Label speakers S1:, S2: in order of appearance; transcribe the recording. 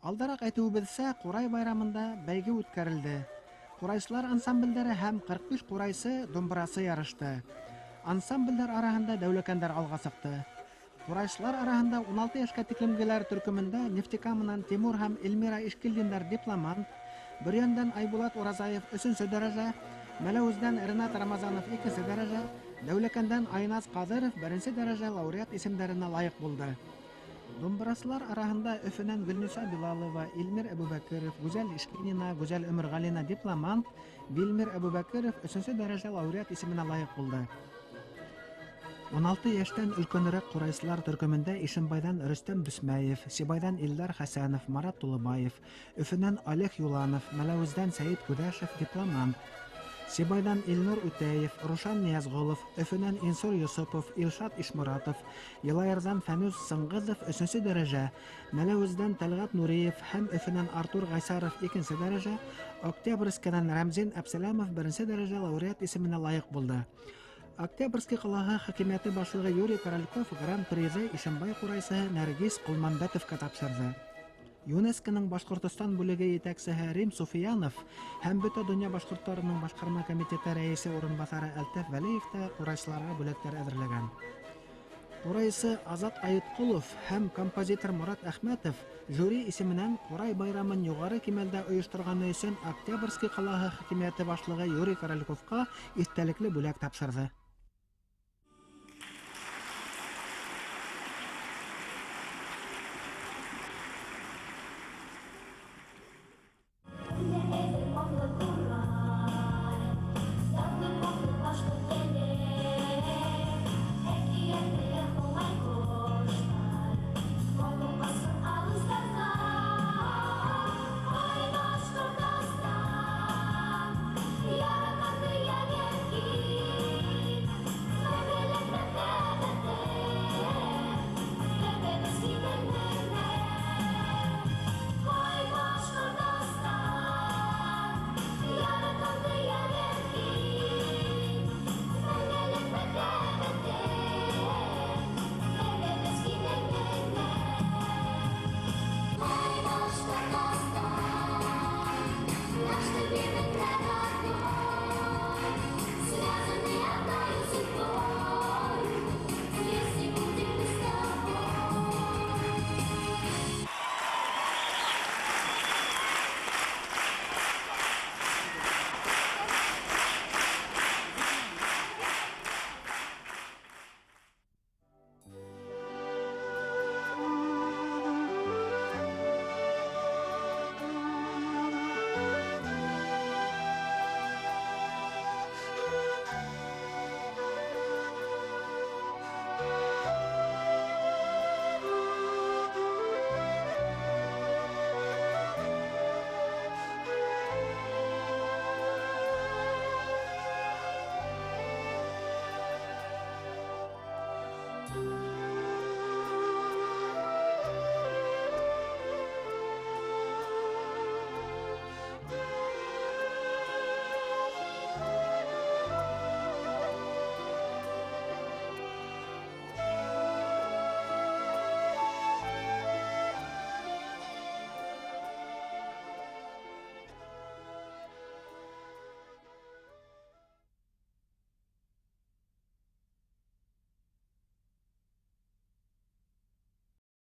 S1: Алдараҡ әйтеүебеҙсә, Ҡурай байрамында бәйге үткәрелде. Ҡурайсылар ансамблдәре һәм 45 ҡурайсы, думбырасы ярышты. Ансамблдәр араһында дәүләкәндәр алға сыҡты. Ҡурайсылар араһында 16 йәшкә тиклемгеләр төркөмөндә Нефтекаманан Тимур һәм Эльмира Ишкилдиндар дипломант, Бөрйәндән Айбулат Уразаев өсөнсө дәрәжә, Мәләүездән Ренат Рамазанов икенсе дәрәжә, Дәүләкәндән Айназ Ҡадыров беренсе дәрәжә лауреат исемдәренә лайыҡ булды. Думбырасылар араһында Өфөнән Гөлниса Билалова, Илмир Әбүбәкеров, Гүзәл Ишкинина, Гүзәл Өмөрғәлина дипломант, Вилмир Әбүбәкеров өсөнсө дәрәжә лауреат исеменә лайыҡ булды. 16 йәштән өлкәнерәк ҡурайсылар төркөмөндә Ишембайҙан Рөстәм Дүсмәев, Сибайҙан Илдар Хәсәнов, Марат Тулыбаев, Өфөнән Олег Юланов, Мәләүездән Сәйет Күҙәшев дипломант, Сибайҙан Илнур Үтәев, Рушан Ниязғолов, Өфөнән Инсур Йосопов, Илшат Ишморатов, Йылайырҙан Фәнүз Сыңғыҙов өсөнсө дәрәжә, Мәләүездән Тәлғәт Нуриев һәм Өфөнән Артур Ғайсаров икенсе дәрәжә, Октябрьскийҙан Рәмзин Әпсәләмов беренсе дәрәжә лауреат исеменә лайыҡ булды. Октябрьский ҡалаһы хакимиәте башлығы Юрий Корольков гран-приҙы Ишембай ҡурайсыһы Нәргиз Ҡолмәмбәтовҡа тапшырҙы. ЮНЕСКОның Башҡортостан бүлеге етәксеһе Рим Суфиянов һәм Бөтә донъя башҡорттарының башҡарма комитеты рәйесе урынбаҫары Әлтәф Вәлиев тә ҡурайсыларға бүләктәр әҙерләгән. Ҡурайсы Азат Айытҡолов һәм композитор Морат Әхмәтов жюри исеменән Ҡурай байрамын юғары кимәлдә ойошторғаны өсөн Октябрьский ҡалаһы хакимиәте башлығы Юрий Корольковҡа иҫтәлекле бүләк тапшырҙы.